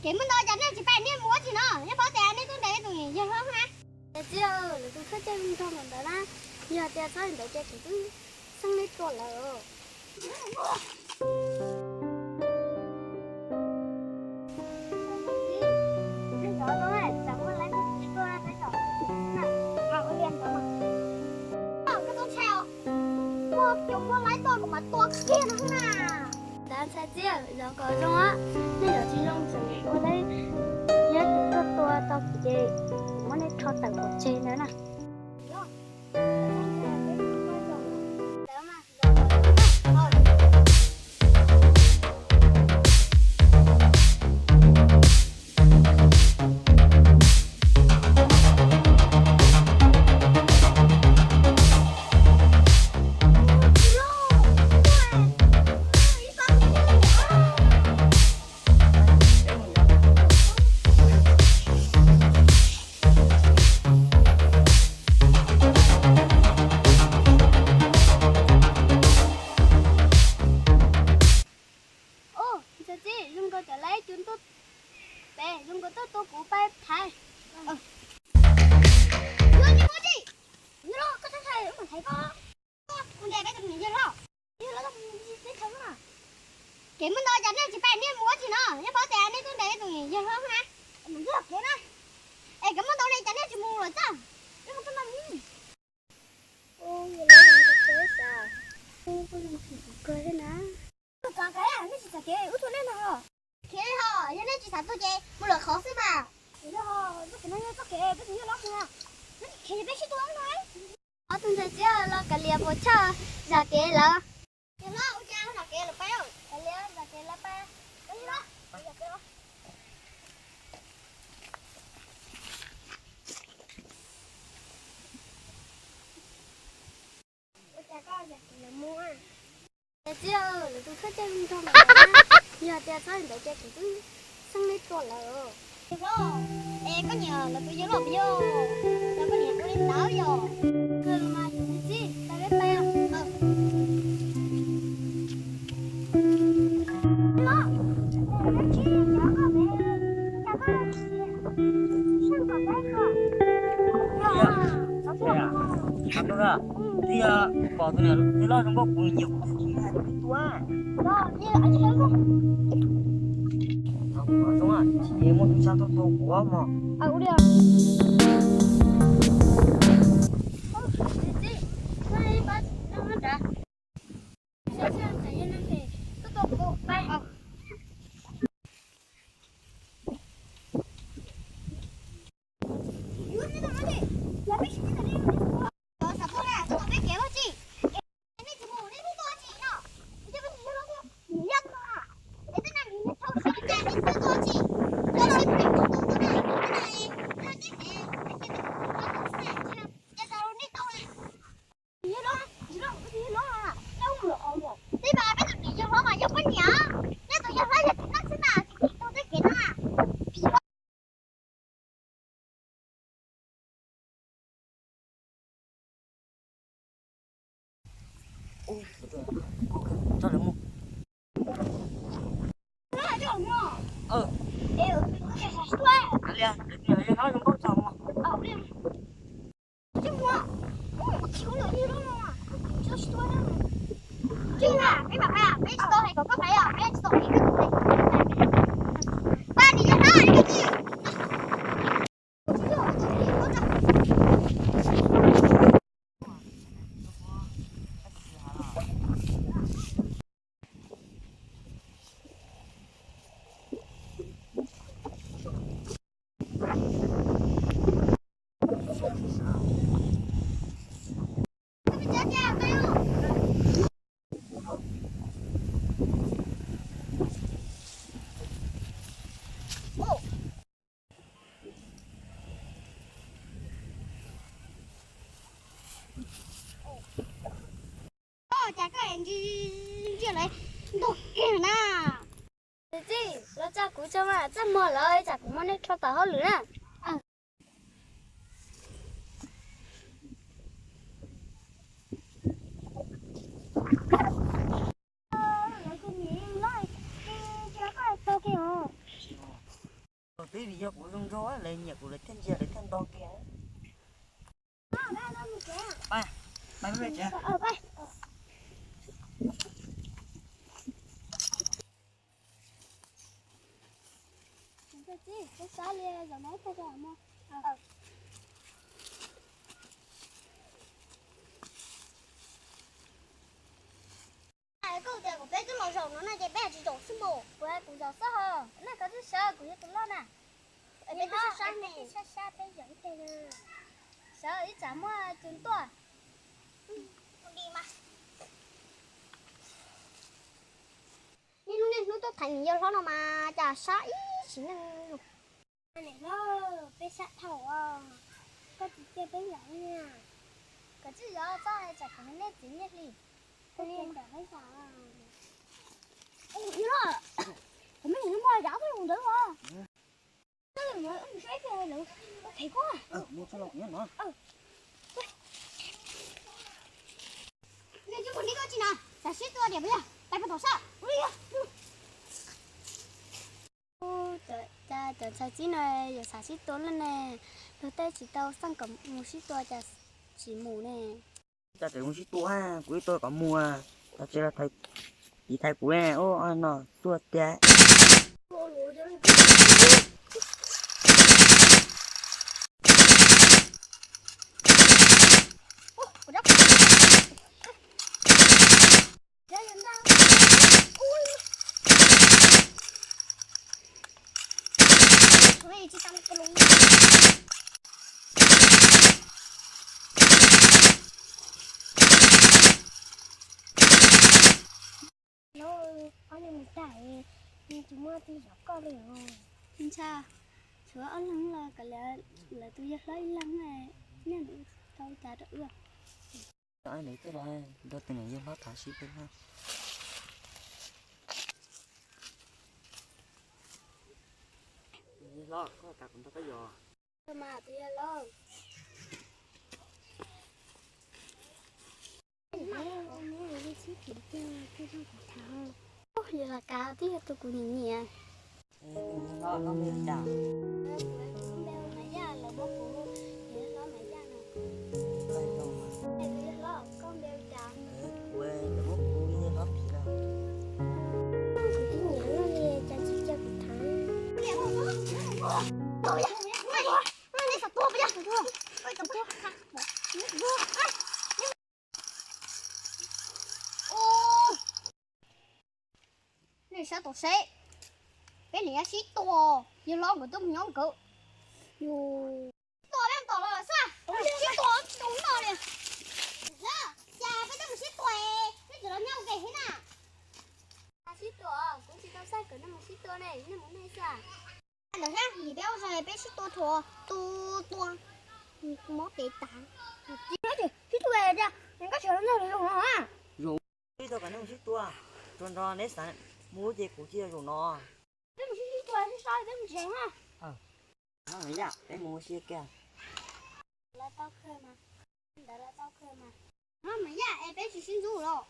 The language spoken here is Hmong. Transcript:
Kev muaj ntau cas nej tsis pab nej mus ua tsi no? Nej paub tias nej tuaj ntes tus yawg hlob na. Txiv, lawv tus thawj coj nrog ntawd na, yog tias txhob li ntawd ces kuv twb xeeb nej tua lawm. Koj txhob ntshai os, muaj cov muaj laib tuaj kuv mam tua kiag no na. Ntxhais txiv, zov kom zoo, nej zov tsis zoo ces ua tau, yog tus tuaj tua tau kuv ces muab nej rho tawm pov tseg ntawd na. Ntxhais txiv, zoo nkaus cov laib cua tuaj, zoo nkaus tuaj tua kuv pab thaiv. Kev muaj ntau cas nej tsis pab nej mus ua tsi no? Nej paub tias nej tuaj ntes tus yawg hlob na. Es kev muaj ntau ne cas nej tsis mus lawm txaj? Txav kev, nej tsis txav kev, wb tuaj nej no. Khiav li hos, yog nej tsis xav tuag ces mus lwm qhov xwb mas. Yog, txoj kev no yog txoj kev peb tus yawg hlob mus, nej tsis khiav ces peb sib tua no. Ob tug ntxhais txiv los kav liam puas tshaj zam kev lawm. Yawg hlob, ua cas zam kev lawm pab, kav liam zam kev lawm pab. Ua cas koj zam kev lawm mus? Txiv, lawv tus thawj coj nrog ntawd na, yog tias txhob li ntawd ces kuv twb xeeb nej tua lawm. Es koj nyiam lawv tus yawg hlob puas yog? Los koj niam ua li ntawd yog? Kawg los mas, txiv, peb pais. Twb pom tus niam yawg hlob zoo nkauj kuv nyiam kuv thiaj hais tias peb tua. Thaum kuv zoo tsis muaj tub sab tuaj tua kuv mog. Tib mas peb tus niam yawg hlob mas yog poj niam, nej tus yawg hlob yog txiv neej xwb mas tsis tau tej kev na. Cas koj ntsia lawv ntog kiag na. Txiv, los tsa kuv tso mas, txaj muag lawm tsam kuv muab nej rho tawm hauj lwm na. Vim yog kuv zoo nraug lawv nyiam kuv lawv thiaj ntsia lawv thiaj nto kiag. Koj tias kom peb twb los zaum no na ces peb tsis zaum xwb mas. Kuv, kuv zaum xwb hos. Nej koj twb sawv, kuv yog tus loj na. Peb twb sab sab, peb zaum ib teg. Sawv ib tsam muaj cus tuaj. Niaj hnub niaj hnub tuaj thaiv niam yawg hlob no mas cas sab ib sim neej. Niam hlob, peb sab dhau os, koj tsis cia peb zaum na. Koj tsis zaum txog tsam kuv nej txiv nyiaj hli. Yawg hlob, kuv me niam no muaj yav tuaj mus ntawd os. Mus saib lawv, ua phem koj. Mus tso los kuv nyob no. Tsis mus li koj tsis na, tam sib tua diam puas yog, tais puag tom sab. Cas cov ntxhais txib no yuav xav sib tua lawm ne, luag tej tsis tau xaj kom mus sib tua cas tsis mus ne. Cas tseem mus sib tua, kuv ib tug kom mus, cas tsis los tiv thaiv kuv ne, ub, no tuaj tiag. Lawv ob leeg mus tag, tsis muaj leej zov koj li os. Ntshai, tshuav ob leeg los kom lawv tus yawg hlob ib leeg, nej tau cas rau wb. Nrog tus niam yawg hlob tham sib peb hlob. Yawg hlob, koj kam kuv nrog koj yos. Mas tus yawg hlob. Yawg los kav twb yog tus kuv nyiam nyiam. Yawg hlob, koj npe li cas? Kuv npe hu Maiv Yaj, lawv muab kuv hu yawg hlob Maiv Yaj no. Yawg hlob, koj npe li cas? Kuv, lawv muab kuv hu yawg hlob Phim no. Kuv twb nyiam luaj li cas tsis cia kuv tham. Nej sawv tau seb, peb niam yog sib tua, yawg hlob nkawd twb mus nyob nkawd. Sib tua peb tom los xwb, sib tua tsis tau noj li. Cas peb twb mus sib tua, peb tsis los nyob ua ke thiab na. Sib tua, kuv tsis tau xav kom nej mus sib tua ne, nej mus nej xwb. Ntawm sab yim peb ua zog peb sib tua rhuav tu tua, mob tes tas. Sib tua tiag, nkaj sawv los nyob zoo no. Zoo, sib tua kom nej mus sib tua, tsuas nrog neb xav mus ces kuv cia zoo no. Peb mus sib sib tua sib sob peb mus tsev na. Peb mus ua si kiag. Lawv tau kawg mas. Ntawd lawv tau kawg mas. Mas yaj es peb tsis sib ntxub los.